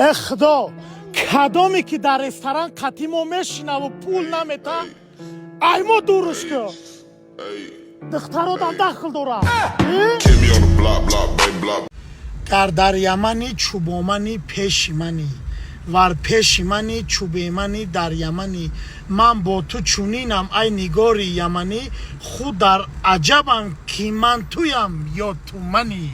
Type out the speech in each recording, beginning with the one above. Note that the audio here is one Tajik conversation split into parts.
Э Худо, кадоме ки дар ресторан қатъи мо мешинаву пул намета, ай мо дуруш ку. Духтародам дахл дорад. Keep me on the block, block, baby, block. Гар дар Ямани чӯбомани пеши мани, вар пеши мани чӯбемани дар Ямани, ман бо ту чунинам, ай нигори яманӣ, худ дар аҷабам, ки ман туям ё ту мани.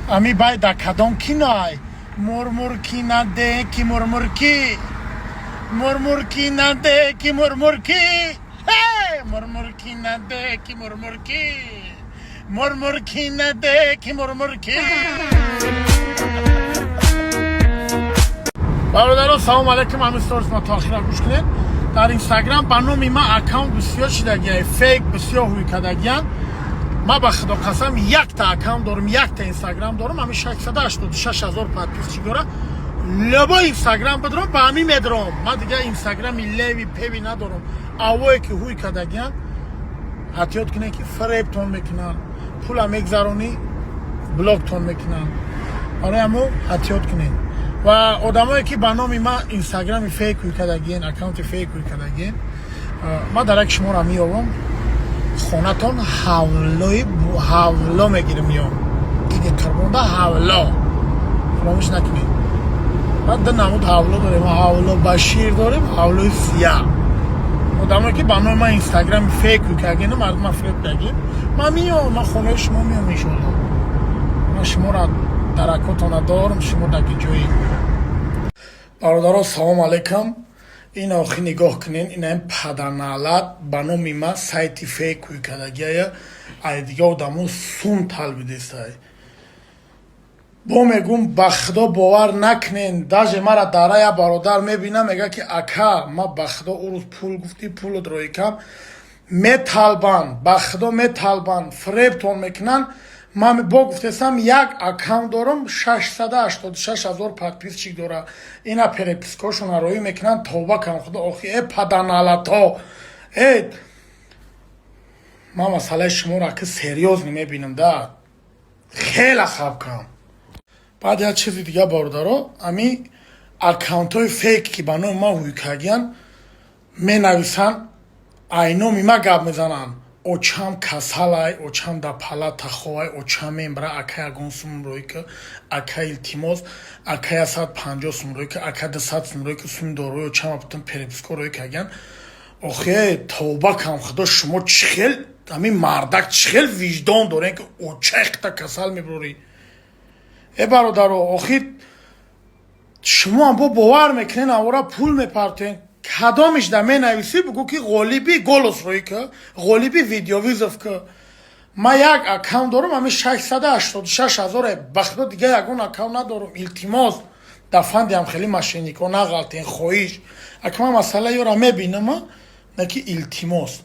Ами бай да кадом киноай? Мурмурки наде ки мурмурки, мурмурки наде ки мурмурки, мурмурки наде ки мурмурки, мурмурки наде ки мурмурки. Бародаро, салом алейкум. Ҳамин сторис ма то охира гӯш кунед. Дар Инстаграм ба номи ман аккаунт бисёр шидагия, фейк бисёр ҳуй кардагиян. Ман ба Худо қасам, якта аккаунт дорам, якта Инстаграм дорам, ҳамин 686 ҳазор подписчик дора. Любой Инстаграм бидорам, ба ҳамин медорам. Ман дига Инстаграми леви певи надорам. Авое ки ҳуй кардагиян, эҳтиёт кунед, ки фиребтон мекунанд. Пула мегзаронӣ, блоктон мекунанд. Барои ҳамо эҳтиёт кунед. Ва одамое ки ба номи ман Инстаграми фейк ҳуй кардагиен, аккаунти фейк ҳуй кардагиен, ман дараки шуморо меёбам, хонатон ҳавлои ҳавло мегирем, меём. Иди Қурбонда ҳавло фаромӯш накунед. Баъд ду намуд ҳавло дорем: ҳавло башир дорем, ҳавлои сия. Одамое ки ба номи ман Инстаграми фейк ҳуй кардагиен, мардума фиреб кардагиен, ман меём, ман хонаи шумо меём, иншоалло. Ман шуморо даракотона дорам, шумо даки ҷои. Бародаро, салом алейкум. Ин охи нигоҳ кунед, инаим паданалат ба номи ман сайти фейк ҳуй кардагиая, ай дига одамо сум талбидестай. Бо мегум, ба Худо, бовар накунен. Даже мара дара я бародар мебинам, мега ки ака, ма ба Худо, ӯ рӯз пул гуфтӣ, пулут роӣ кам. Металбанд, ба Худо, металбанд, фиребтон мекунанд. Ман бо гуфтесам, як аккаунт дорам, 686 ҳазор подписчик дора. Ина перепискошона роӣ мекунанд. Тавба кам Худо, охи, э паданалато, э ман масъалаи шуморо ки серьёзно мебинам да, хела хаб кам. Баъд як чизи дига, бародаро, ами аккаунтҳои фейк ки ба номи ман ҳуйкагиян, менависанд, ай номи ман гап мезананд: очам касалай, очам дар палата ховай, очам мембара, ака, ягон сум рӯй ки, ака, илтимос, ака, 150 сум рӯй ки, ака, 200 сум рӯй ки, суми дорои очама бутун переписко рӯй кагиян. Охе, тавба кам Худо, шумо чӣ хел, ҳамин мардак чӣ хел виҷдон дорем, ки очаи касал мебурӣ? Э бародаро, охир шумоам бо бовар мекунен, авора пул мепартен. Кадомиш да менависӣ, бугӯ ки ғолиби голос рӯй ки, ғолиби видеовызов ки. Ман як аккаунт дорам, ҳамин 686 ҳазоре. Ба Худо, дига ягон аккаунт надорам. Илтимос, дар фандиам хеле мошеннико нағалтен, хоҳиш. Ака, ман масъала ёра мебинам, на ки, илтимос.